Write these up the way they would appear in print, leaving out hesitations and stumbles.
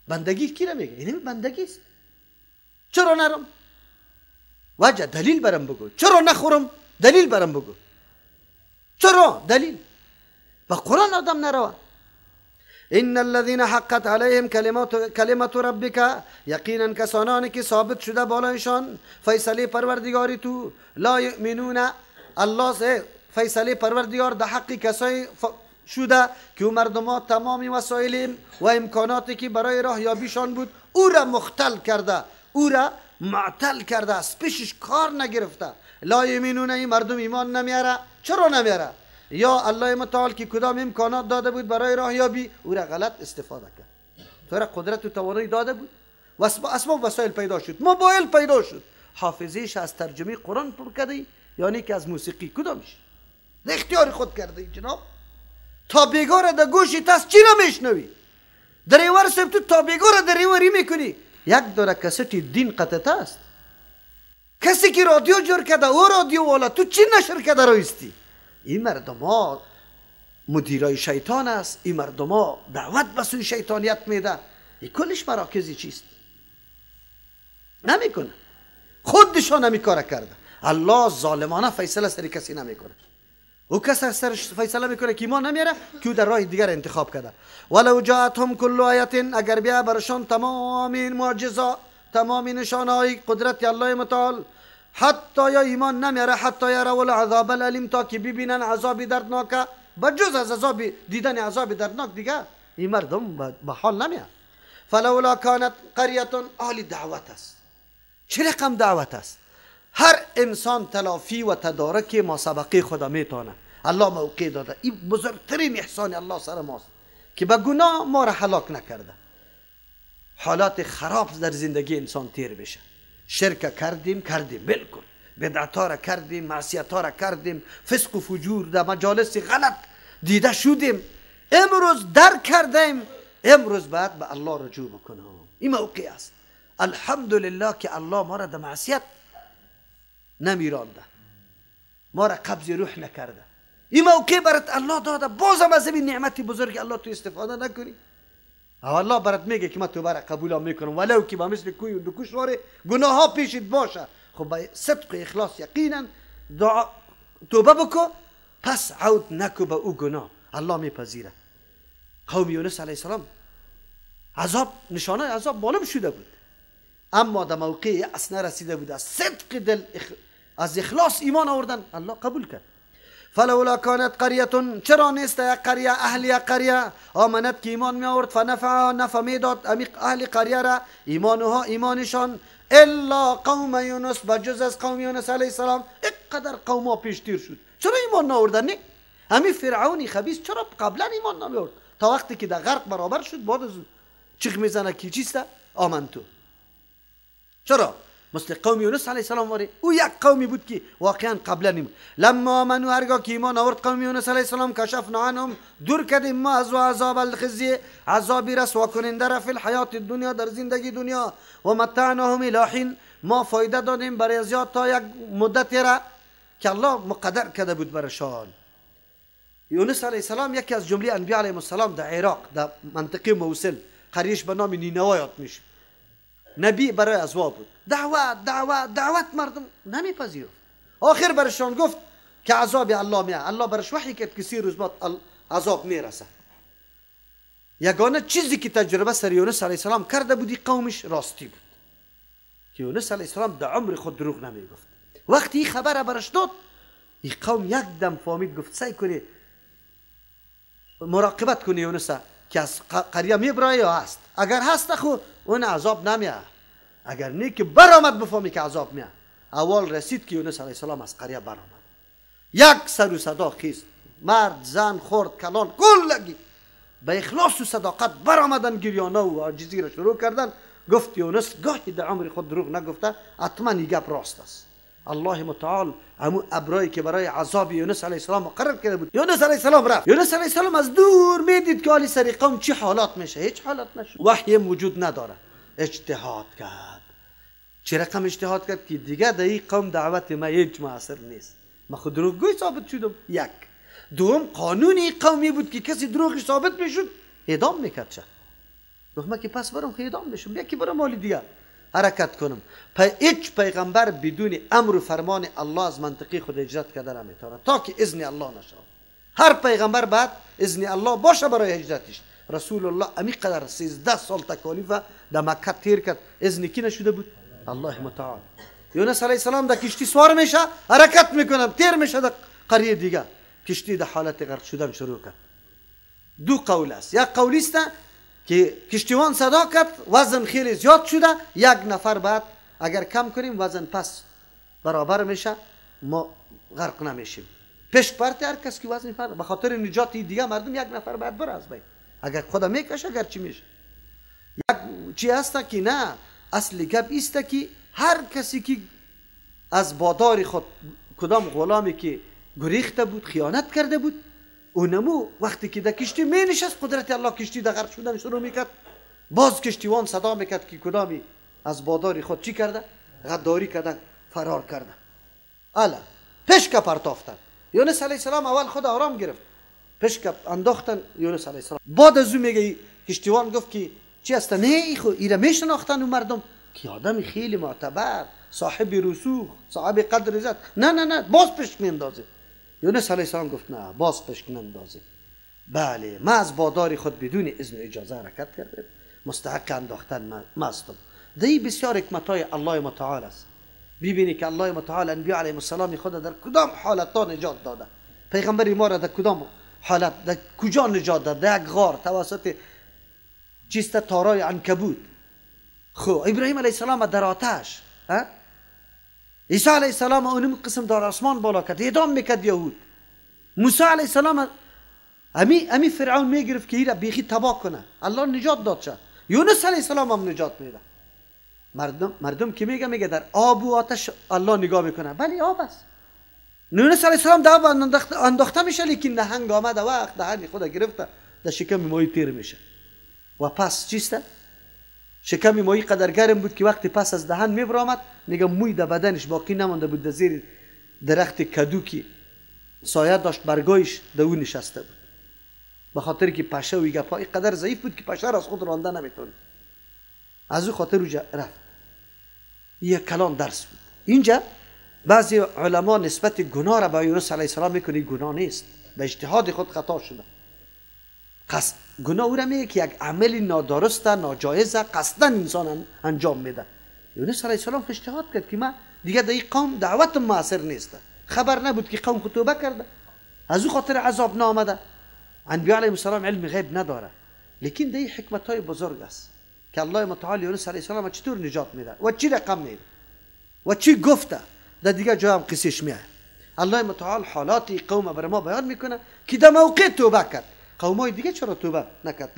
بندگی کی را میگه؟ این بندگی است. چرا نرم؟ وجه دلیل برم بگو. چرا نخورم؟ دلیل برم بگو. چرا؟ دلیل. با قرآن آدم نروه. ان الذين حقت عليهم کلمت ربک، یقینا کسانانی که ثابت شده بالایشان فیصله پروردگاری تو، لا یؤمنون، الله فیصله پروردگار در حق کسایی شده که او مردم تمام وسایل و امکاناتی که برای راهیابیشان بود او را مختل کرده، او را معطل کرده، از پیشش کار نگرفته. لا یؤمنون، این مردم ایمان نمیاره. چرا نمیاره؟ یا الله متعال که کدام امکانات داده بود برای راهیابی او را غلط استفاده کرد. تو را قدرت و توانایی داده بود، اسباب وسایل پیدا شد، موبایل پیدا شد، حافظهش از ترجمه قرآن پر کرده، یعنی که از موسیقی کدامش در اختیار خود کرده. جناب تا بیگار در گوشی تاس چی را میشنوی؟ دریور صاحب تو تا بیگار دریوری میکنی. یک داره کسیتی دین قطعه است. کسی که رادیو جور کرده او رادیو والا تو چی نشر کرده رایستی؟ این مردم ها مدیرای شیطان است، این مردم ها دعوت به سوی شیطانیت میده. این کلش مراکزی چیست؟ نمیکنه، خودشان همی کار کرده. الله ظالمانه فیصله سر کسی نمیکنه. او کس سرش فیصله میکنه که ایمان نمیاره که او در راه دیگر انتخاب کرده. ولو جاءتهم کل آیت، اگر بیا برشان تمام این معجزه، تمام نشانهای قدرت الله متعال، حتی یا ایمان نمیاره، حتی یروا العذاب الالیم، تا که ببینن عذاب دردناک. بجز از عذاب دیدن عذاب دردناک دیگه این مردم به حال نمیاد. فلولا کانت قریه، اهل دعوت است. چه رقم دعوت است؟ هر انسان تلافی و تدارک ما سبقه خدا میتونه. الله موقع داده. این بزرگترین احسان الله سر ماست که به گناه ما را هلاک نکرده. حالات خراب در زندگی انسان تیر بشه. شرک کردیم، بالکل، بدعت را کردیم، معصیت را کردیم، فسق و فجور در مجالس غلط دیده شدیم، امروز درک کردیم، امروز باید به الله رجوع بکنم. این موقع است. الحمدلله که الله ما را در معصیت نمیرانده، ما را قبض روح نکرده. این موقع برات الله داده، بازم از این نعمت بزرگ الله تو استفاده نکنی. الله برات میگه که من توبه را قبول میکنم، ولو که با مثل کوی و دکوش واره گناه ها پیشت باشه. خب با صدق و اخلاص یقینا دعا توبه بکو، پس عود نکو به او گناه، الله میپذیره. قوم یونس علیه السلام عذاب، نشانه عذاب معلوم شده بود، اما در موقع یأس نرسیده بود، از صدق دل از اخلاص ایمان آوردن، الله قبول کرد. فلولا کانت قریه، چرا نیست یک قریه، اهل یک قریه آمنت که ایمان می آورد، فنفع نفع می داد اهل قریه را ایمانها ایمانشان، الا قوم یونس، بجز از قوم یونس علیه السلام. اینقدر قوم ها پیش تیر شد، چرا ایمان نآوردن؟ نه همین فرعونی خبیث چرا قبلا ایمان نمی آورد تا وقتی که در غرق برابر شد، بعد از چیخ میزنه که چیست آمنتو. چرا؟ مثل قوم یونس علیه السلام واره، او یک قومی بود که واقعا قبلا نیم. لما آمنوا، هرگاه که ایمان آورد قوم یونس علیه السلام، کشفنا عنهم، دور کردیم ما از عذاب الخزی، عذاب رسوا کننده را، فی الحیات الدنیا، در زندگی دنیا، و متعناهم الی حین، ما فایده دادیم برای زیاد تا یک مدتی را که الله مقدر کرده بود برشان. یونس علیه السلام یکی از جمله انبیا علیهم السلام در عراق، در منطقه موصل، قریش به نام نینوا یاد میشه. نبی برای ازوا بود، دعوت دعوت دعوت مردم نمیپذیرفت. آخر برشان گفت که عذاب الله میاد. الله برش وحی کرد که 30 روز بعد عذاب میرسه. یگانه چیزی که تجربه سر یونس علیه السلام کرده بودی قومش راستی بود که یونس علیه السلام در عمر خود دروغ نمیگفت. وقتی این خبر برش داد، این قوم یک دم فهمید، گفت سعی کنی مراقبت کنی یونس که از قریه میبرای یا هست. اگر هست خو اون عذاب نمیاد، اگر نه که برآمد بفهمی که عذاب میاد. اول رسید که یونس علیه السلام از قریه برآمد، یک سر و صدا خیست، مرد زن خرد کلان کلگی به اخلاص و صداقت برآمدن، گریانه و عاجزی را شروع کردن. گفت یونس گاهی در عمر خود دروغ نگفته، حتما این گپ راست است. الله متعال همون ابرایی که برای عذاب یونس علیه السلام مقرر کرده بود، یونس علیه السلام رفت. یونس علیه السلام از دور میدید که حالی سر قوم چی حالات میشه، هیچ حالات نشد، وحی وجود نداره. اجتهاد کرد. چه رقم اجتهاد کرد که دیگه در این قوم دعوت ما هیچ مؤثر نیست، ما خود دروغگوی ثابت شدم. یک دوم قانون قومی بود که کسی دروغش ثابت میشد اعدام میکرد شد. گفت من که پس برم اعدام بشم، یکی برم مال دیگه حرکت کنم. هیچ پیغمبر بدون امر و فرمان الله از منطقه خود هجرت کرده نمیتونه تا که اذن الله نشود. هر پیغمبر بعد اذن الله باشه برای هجرتش. رسول الله امی قدر 13 سال تکالیف در مکه تیر کرد، اذن کی نشده بود؟ الله متعال. یونس علیه السلام در کشتی سوار میشه، حرکت میکنه، تیر میشه در قریه دیگه، کشتی در حالت غرق شدن شروع کرد. دو قول است، یک قولی است که کشتیوان صدا کرد وزن خیلی زیاد شده، یک نفر بعد اگر کم کنیم وزن پس برابر میشه، ما غرق نمیشیم. پیش پرت هر کس که وزن فرق، به خاطر نجات دیگه مردم یک نفر بعد بره از بین، اگر خدا میکشه اگر چی میشه. یک چی هست که نه، اصل گپ است که هر کسی که از بادار خود کدام غلامی که گریخته بود، خیانت کرده بود، اونمو وقتی که در کشتی می نشست قدرت الله کشتی در غرق شدن شروع میکرد. باز کشتیوان صدا میکرد که کدامی از بادار خود چی کرده؟ غداری کرده، فرار کرده. الا پشک پرتافتن. یونس علیه السلام اول خود آرام گرفت، پشک انداختن یونس علیه السلام. بعد از او میگه کشتیوان گفت که چی هست؟ نه ای خو ایره میشناختن اون مردم که آدم خیلی معتبر، صاحب رسوخ، صاحب قدر عزت. نه نه نه، باز پشک میاندازه. یونس علیه السلام گفت نه، باز پشک نندازه. بله، من از بادار خود بدون اذن و اجازه حرکت کردم، مستحق انداختن ما هستم. دی بسیار حکمت های الله متعال است. ببینی که الله متعال انبیا علیهم السلام خود در کدام حالت ها نجات داده، پیغمبر ما را در کدام حالت، در کجا نجات داده؟ در یک غار توسط چیست؟ تارای عنکبوت. خو ابراهیم علیه السلام در آتش، عیسی علیه السلام اونم قسم در آسمان بالا کرد، اعدام میکرد یهود. موسی علیه السلام امی فرعون میگرفت که ایرا بیخی تباه کنه، الله نجات داد شه. یونس علیه السلام هم نجات میده. مردم که میگه در آب و آتش الله نگاه میکنه، بله آب است. یونس علیه السلام در آب انداخته میشه، لیکن نهنگ آمده وقت دهن خود گرفته در شکم ماهی تیر میشه. و پس چیسته؟ شکم ماهی قدر گرم بود که وقتی پس از دهن میبرآمد، میگه موی در بدنش باقی نمانده بود، در زیر درخت کدو که سایه داشت برگایش در او نشسته بود. به خاطر که پشه و گپا قدر ضعیف بود که پشه را از خود رانده نمیتونه، از او خاطر او رفت. یک کلان درس بود. اینجا بعضی علما نسبت گناه را به یونس علیه السلام میکنه، گناه نیست، به اجتهاد خود خطا شده. گناه او را میگه که یک عمل نادرست، ناجایز، قصدا انسان انجام میده. یونس علیه السلام اجتهاد کرد که من دیگه در این قوم دعوت موثر نیست، خبر نبود که قوم خود توبه کرده، از او خاطر عذاب نامده. انبیا علیهم السلام علم غیب نداره، لیکن در این حکمت های بزرگ است که الله متعال یونس علیه السلام چطور نجات میده و چی رقم میده و چی گفته. در دیگه جای هم قصهش میاد. الله متعال حالات قوم بر ما بیان میکنه که در موقع توبه کرد. قومای دیگه چرا توبه نکرد؟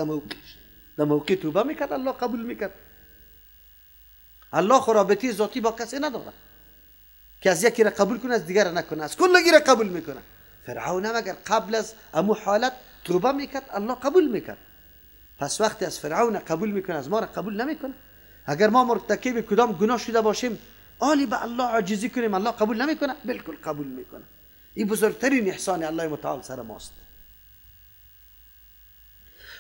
در موقع توبه میکرد، الله قبول میکرد. الله رابطه ذاتی با کسی نداره که از یکی را قبول کنه از دیگر را نکنه، از کلگی را قبول میکنه. فرعون هم اگر قبل از امو حالت توبه میکرد الله قبول میکرد. پس وقتی از فرعون قبول میکنه از ما را قبول نمیکنه. اگر ما مرتکب کدام گناه شده باشیم، آلی به الله عاجزی کنیم، الله قبول نمیکنه؟ بالکل قبول میکنه. این بزرگترین احسان الله متعال سر ماست.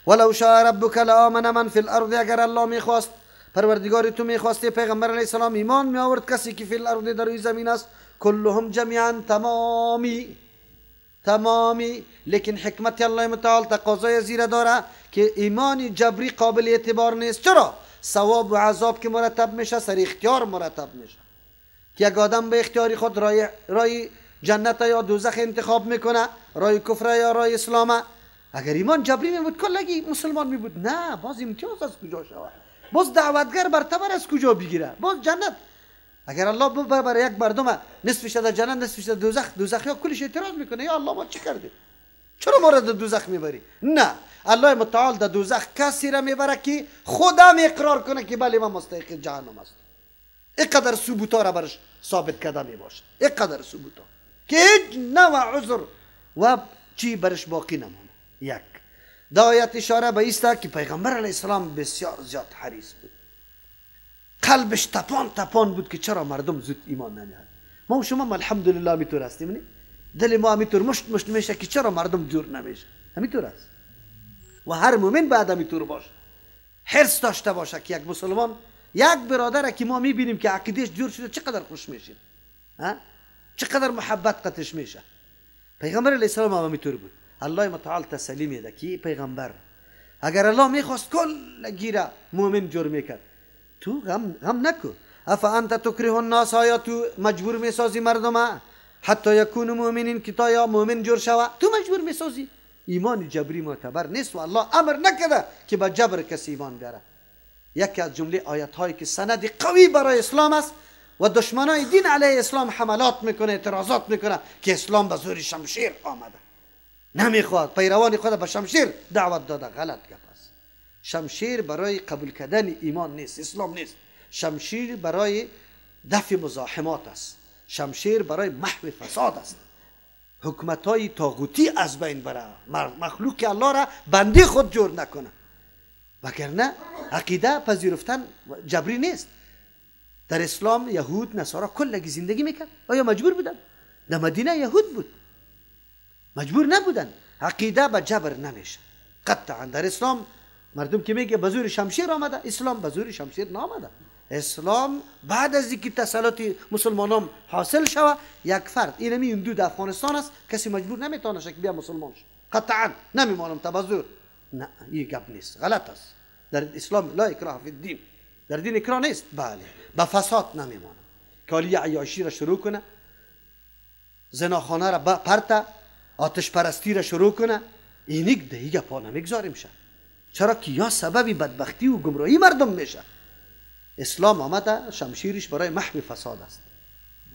ولو شاء ربک لآمن من فی الارض، اگر الله میخواست، پروردگار تو میخواست، پیغمبر علیه السلام ایمان می آورد کسی که فی الارض در روی زمین است، کلهم جمیعا، تمامی تمامی. لیکن حکمت الله متعال تقاضای زیره داره که ایمان جبری قابل اعتبار نیست. چرا؟ ثواب و عذاب که مرتب میشه سر اختیار مرتب میشه، که یک آدم به اختیار خود رای جنت یا دوزخ انتخاب میکنه، رای کفر یا رای اسلام. اگر ایمان جبری می بود کلگی مسلمان می بود. نه، باز امتیاز از کجا شود؟ باز دعوتگر برتبر از کجا بگیره؟ باز جنت. اگر الله ببره یک مردم نصفش در جنت نصفش در دوزخ، دوزخی ها کلش اعتراض میکنه، یا الله ما چی کردیم؟ چرا ما را در دوزخ میبری؟ نه، الله متعال در دوزخ کسی را میبره که خودم اقرار کنه که بله من مستحق جهنم هستم. اینقدر ثبوتا را برش ثابت کرده میباشه، اینقدر ثبوتا که هیچ نوع عذر و چی برش باقی نمونه. یک در آیت اشاره به ایست که پیغمبر علیه السلام بسیار زیاد حریص بود، قلبش تپان تپان بود که چرا مردم زود ایمان نمیارن. ما و شما الحمدلله همیطور هستیم، نه؟ دل ما همیطور مشت مشت میشه که چرا مردم جور نمیشه، همیطور است. و هر مؤمن باید همیطور باشه. حرص داشته باشه که یک مسلمان، یک برادر که ما میبینیم که عقیدهش جور شده، چقدر خوش میشیم، چقدر محبت قطش میشه. پیغمبر علیه السلام هم همینطور بود. الله متعال تسلی میده که پیغمبر اگر الله میخواست کل گیره مؤمن جور میکرد، تو غم نکو. افانت تکره الناس، آیا تو مجبور میسازی مردم حتی یکون مؤمنین که تا یا مؤمن جور شوه؟ تو مجبور میسازی. ایمان جبری معتبر نیست و الله امر نکرده که به جبر کسی ایمان بیاره. یکی از جمله آیت هایی که سند قوی برای اسلام است و دشمنای دین علیه اسلام حملات میکنه، اعتراضات میکنه که اسلام به زور شمشیر آمده، نمیخواد پیروان خود به شمشیر دعوت داده. غلط گپ است. شمشیر برای قبول کردن ایمان نیست، اسلام نیست. شمشیر برای دفع مزاحمات است، شمشیر برای محو فساد است. حکومت های طاغوتی از بین بره، مخلوق الله را بندی خود جور نکنه، وگرنه عقیده پذیرفتن جبری نیست. در اسلام یهود نصارا کلگی زندگی میکرد، آیا مجبور بودن؟ در مدینه یهود بود، مجبور نبودن. عقیده به جبر نمیشه قطعا. در اسلام مردم که میگه به زور شمشیر آمده، اسلام به زور شمشیر نامده. اسلام بعد از اینکه تسلط مسلمانان حاصل شوه، یک فرد اینمی هندو در افغانستان است، کسی مجبور نمیتونه که بیا مسلمان شه، قطعا نمیمانم تا به زور. نه، این گپ نیست، غلط است. در اسلام لا اکراه فی الدین، در دین اکراه نیست. بله، به فساد نمیمانم که حالی عیاشی را شروع کنه، زناخانه را پرته، آتش پرستی را شروع کنه، اینیک دیگه پا نمیگذاریم شه. چرا که یا سبب بدبختی و گمراهی مردم میشه. اسلام آمده شمشیرش برای محو فساد است.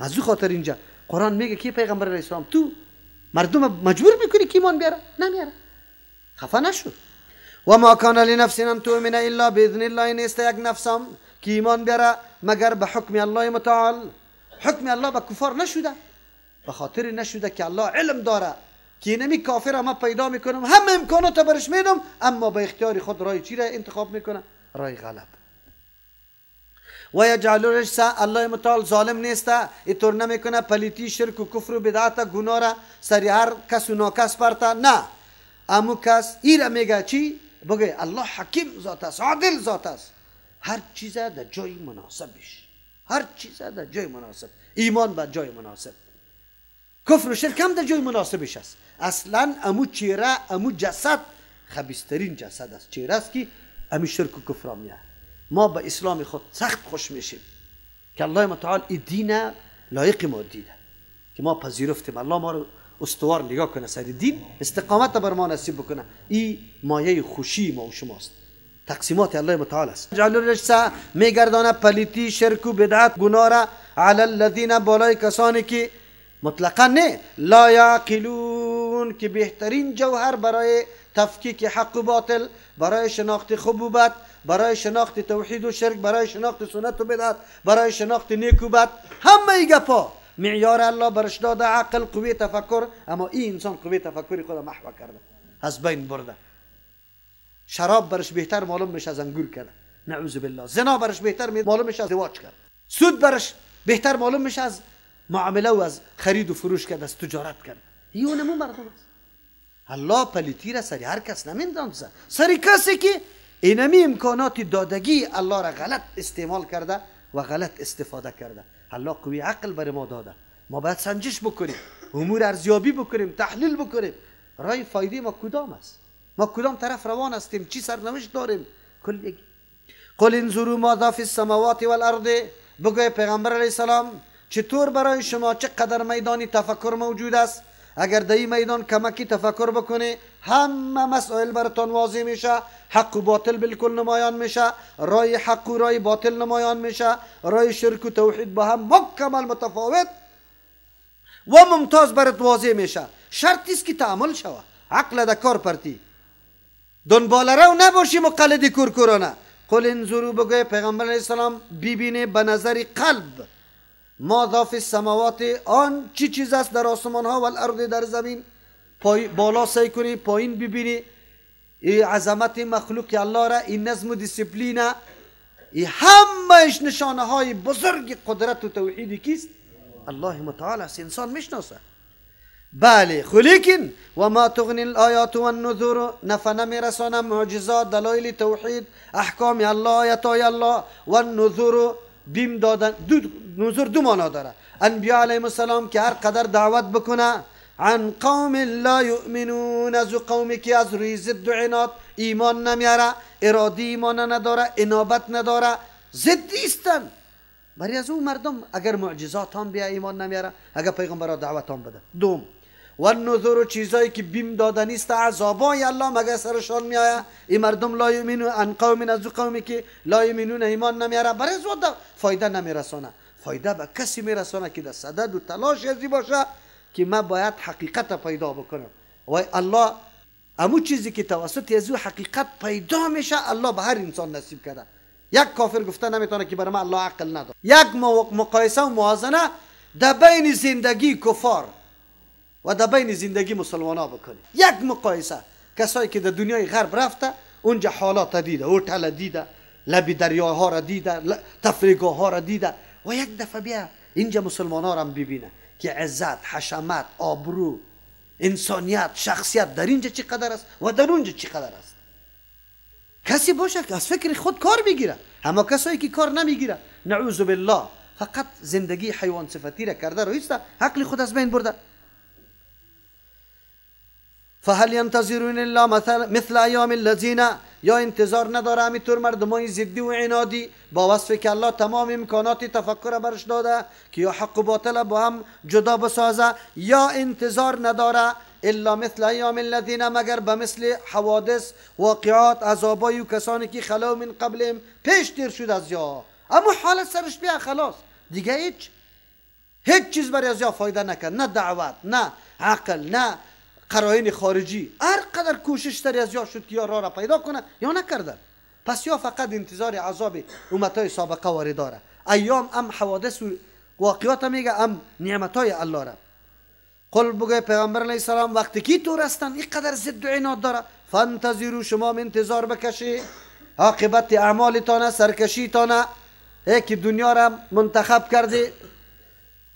از او خاطر اینجا قرآن میگه که پیغمبر علیه السلام تو مردم مجبور میکنی که ایمان بیاره، نمیاره، خفه نشو. و ما کان لنفس ان تؤمن الا باذن الله، نیست یک نفسم که ایمان بیاره مگر به حکم الله متعال. حکم الله به کفار نشده، به خاطر نشده که الله علم داره که اینمی کافر ما پیدا میکنم، همه امکانات برش میدم، اما به اختیار خود رای چی را انتخاب میکنه؟ رای غلط. و یجعل الرجس، الله متعال ظالم نیست، اینطور نمیکنه پلیتی شرک و کفر و بدعت گناه را سری هر کس و ناکس پرته. نه، امو کس ایره میگه چی؟ بگه الله حکیم ذات است، عادل ذات است، هر چیز در جای مناسبش، هر چیز در جای مناسب، ایمان به جای مناسب، کفر و شرک هم در جای مناسبش است. اصلا امو چهره، امو جسد خبیث‌ترین جسد است، چهره است که امی شرک و کفر میاد. ما به اسلام خود سخت خوش میشیم که الله متعال این دین لایق ما دیده که ما پذیرفتیم. الله ما رو استوار نگاه کنه سر دین، استقامت بر ما نصیب بکنه. این مایه خوشی ما و شماست، تقسیمات الله متعال است. جعل الرجس میگردانه پلیتی شرک و بدعت گناه را علی الذین، بالای کسانی که مطلقا نه، لا یعقلون، که بهترین جوهر برای تفکیک حق و باطل، برای شناخت خوب و بد، برای شناخت توحید و شرک، برای شناخت سنت و بدعت، برای شناخت نیک و بد، همه ای گپا معیار الله برش داده عقل، قوه تفکر. اما این انسان قوه تفکری خود محو کرده، از بین برده. شراب برش بهتر معلوم میشه از انگور کرده، نعوذ بالله. زنا برش بهتر معلوم میشه از ازدواج کرده. سود برش بهتر معلوم میشه از معامله و از خرید و فروش کرده، از تجارت کرده. این اونمو مردم است. الله پلیتی را سری هر کس نمیندازه، سری کسی که اینمی امکانات دادگی الله را غلط استعمال کرده و غلط استفاده کرده. الله قوی عقل بر ما داده، ما باید سنجش بکنیم، امور ارزیابی بکنیم، تحلیل بکنیم، رای فایده ما کدام است، ما کدام طرف روان هستیم، چی سرنوشت داریم. کل یک قل انظروا ماذا فی السماوات والارض، بگوی پیغمبر علیه السلام چطور برای شما چقدر میدانی تفکر موجود است. اگر در این میدان کمکی تفکر بکنی، همه مسائل براتان واضح میشه، حق و باطل بالکل نمایان میشه، رای حق و رای باطل نمایان میشه، رای شرک و توحید با هم مکمل متفاوت و ممتاز برات واضح میشه. شرط است که تعامل شوه، عقل در کار پرتی، دنبال رو نباشی مقلدی کورکورانه. قل انظروا، بگوی پیغمبر علیه السلام ببینه به نظر قلب، ماذا فی السماوات، آن چی چیز است در آسمان ها و الارض در زمین. بالا سعی کنی، پایین ببینی، ای عظمت مخلوق الله را، این نظم و دیسپلین، ای همهش نشانه های بزرگ قدرت و توحید کیست؟ الله متعال است. انسان میشناسه. بله، خلیکن و ما تغنی الآیات و النذر، نفع نمیرسانه معجزات، دلایل توحید، احکام الله، آیتای الله. و النذر بیم دادن، نذر دو معنا داره. انبیاء علیهم السلام که هر قدر دعوت بکنه، عن قوم لا یؤمنون، از قومی که از روی ضد و عناد ایمان نمیاره، ارادی ایمان نداره، انابت نداره، ضد ایستن. برای از اون مردم اگر معجزات هم بیا ایمان نمیاره، اگر پیغمبرا دعوت هم بده. دوم و النذر، چیزایی که بیم دادنی است، عذابای الله مگر سرشان میآید. این مردم لا یؤمنون عن قوم، از قومی که لا یؤمنون ایمان نمیاره، برای از فایده نمیرسانه. فایده به کسی میرسانه که در صدد و تلاش ازی باشه که من باید حقیقت پیدا بکنم. و الله امو چیزی که توسط از او حقیقت پیدا میشه الله به هر انسان نصیب کرده. یک کافر گفته نمیتونه که برای من الله عقل نداره. یک مقایسه و موازنه در بین زندگی کفار و در بین زندگی مسلمان ها بکنی. یک مقایسه، کسایی که در دنیای غرب رفته اونجا حالات دیده، هتل دیده، لبی دریاها را دیده، تفریحگاه ها را دیده، و یک دفعه بیا اینجا مسلمان ها را ببینه که عزت، حشمت، آبرو، انسانیت، شخصیت در اینجا چی قدر است و در اونجا چی قدر است. کسی باشه که از فکر خود کار بگیره، اما کسایی که کار نمیگیره، نعوذ بالله، فقط زندگی حیوان صفتی را کرده رویسته، عقل خود از بین برده. فهل ينتظرون الا مثل ایام الذین، یا انتظار نداره همینطور مردمای ضدی و عنادی با وصف که الله تمام امکانات تفکر برش داده که یا حق و باطل با هم جدا بسازه، یا انتظار نداره الا مثل ایام الذین، مگر به مثل حوادث، واقعات، عذابای و کسانی که خلو من قبلهم، پیش تیر شد از یا، اما حالت سرش بیا خلاص دیگه هیچ چیز برای از یا فایده نکرد، نه دعوت، نه عقل، نه قرائن خارجی. هر قدر کوشش سر از یا شد که یا راه را پیدا کنه یا نکرده. پس یا فقط انتظار عذاب امتای سابقه وارد داره. ایام ام حوادث و واقعات میگه، ام نعمتای الله را. قل بگه پیغمبر علیه السلام وقتی کی تو رستن اینقدر ضد و عناد داره، فانتظروا، شما انتظار بکشی عاقبت اعمالتان، سرکشیتان، که دنیا را منتخب کردی،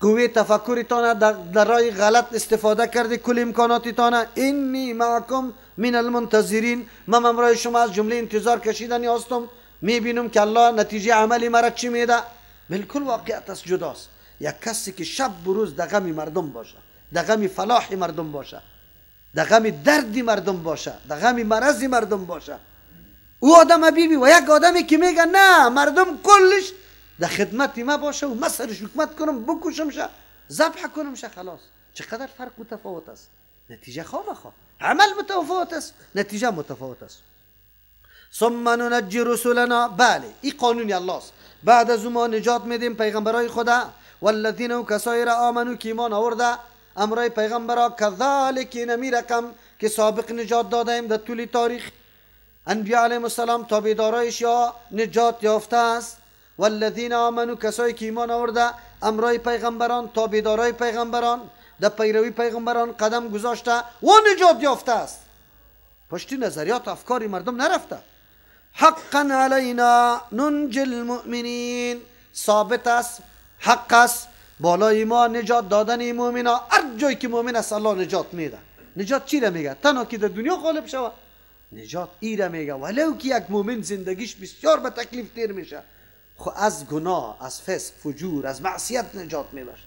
قوه تفکرتان در راه غلط استفاده کردی، کل امکاناتتان. انی معکم من المنتظرین، من همراه شما از جمله انتظار کشیدنی هستم، میبینم که الله نتیجه عملی مرا چی میده. بالکل واقعیت از جداست. یک کسی که شب و روز در غم مردم باشه، در غم فلاح مردم باشه، در غم درد مردم باشه، در غم مرض مردم باشه، او آدم بیبی. و یک آدمی که میگه نه مردم کلش در خدمت ما باشه و ما سرش حکمت کنم، بکشم شه، ذبح کنم شه، خلاص. چقدر فرق و تفاوت است. نتیجه خامخا عمل متفاوت است، نتیجه متفاوت است. ثم ننجی رسولنا، بله این قانون الله است. بعد از ما نجات میدیم پیغمبرای خدا، والذین و کسایی را آمنو که ایمان آورده امرای پیغمبرا، کذالک نمی رقم که سابق نجات دادیم در طول تاریخ انبیاء علیهم السلام تابعدارایش یا نجات یافته است. والذین آمنو کسایی که ایمان آورده امرای پیغمبران، تابعدارای پیغمبران، در پیروی پیغمبران قدم گذاشته و نجات یافته است. پشتی نظریات افکار مردم نرفته. حقا علینا ننجی المؤمنین، ثابت است، حق است بالای ما نجات دادن مؤمنا. هر جایی که مؤمن است الله نجات میده. نجات چی را میگه؟ تنها که در دنیا غالب شود نجات ای را میگه. ولو که یک مؤمن زندگیش بسیار به تکلیف تیر میشه، خو از گناه، از فسق، فجور، از معصیت نجات میباشه.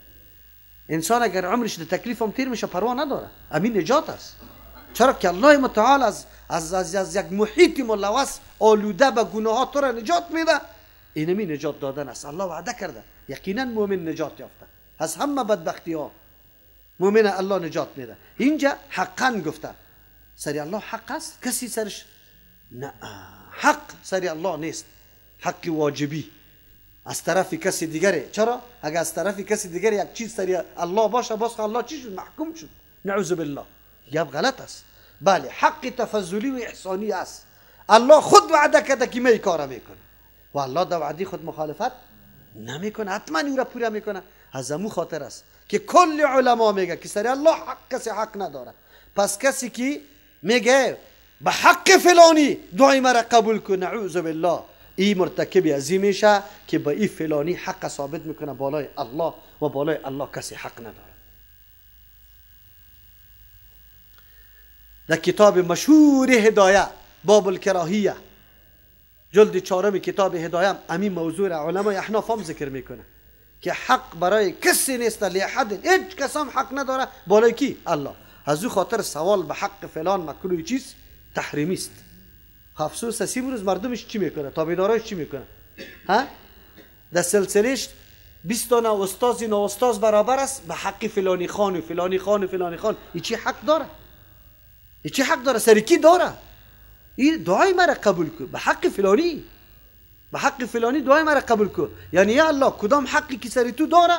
انسان اگر عمرش در تکلیف هم تیر میشه پروا نداره، امین نجات است. چرا که الله متعال از از از, از یک محیط ملوث آلوده به گناهات تو را نجات میده. اینمی نجات دادن است. الله وعده کرده یقینا مؤمن نجات یافته از همه بدبختی ها، مؤمن الله نجات میده. اینجا حقا گفته سری الله حق است، کسی سرش نه، حق سری الله نیست، حق واجبی از طرف کسی دیگره. چرا؟ اگر از طرف کسی دیگره یک چیز سری الله باشه، باز الله چی شد؟ محکوم شد، نعوذ بالله. گپ غلط است. بله حق تفضلی و احسانی است. الله خود وعده کرده که می کار میکنه و الله در وعده خود مخالفت نمیکنه، حتما او را پوره میکنه. از امو خاطر است که کل علما میگه که سری الله حق کسی حق نداره. پس کسی که میگه به حق فلانی دعای مرا قبول کن، نعوذ بالله، این مرتکب عظیم میشه که به این فلانی حق ثابت میکنه بالای الله و بالای الله کسی حق نداره. در کتاب مشهور هدایه باب الکراهیه جلد چهارم کتاب هدایه همین موضوع را علمای احناف هم ذکر میکنه که حق برای کسی نیست، لحد هیچ کس هم حق نداره بالای کی؟ الله. از او خاطر سوال به حق فلان مکروه چیز تحریمی است. افسوس است امروز مردمش چی میکنه؟ تابعدارایش چی میکنه؟ ها؟ در سلسلهش 20 تا استاد و استاد برابر است به حق فلانی خان و فلانی خان و فلانی خان. این چی حق داره؟ این چی حق داره؟ سر کی داره؟ این دعای مرا قبول کن به حق فلانی، به حق فلانی دعای مرا قبول کن. یعنی یا الله کدام حقی که سر تو داره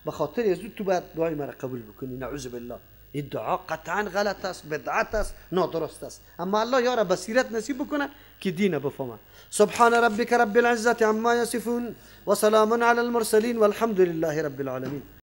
به خاطر از تو باید دعای مرا قبول بکنی. نعوذ بالله. این دعا قطعا غلط است، بدعت است، نادرست است. اما الله یارا بصیرت نصیب بکنه که دین بفهمه. سبحان ربک رب العزة عما یصفون و سلام علی المرسلین والحمد لله رب العالمین.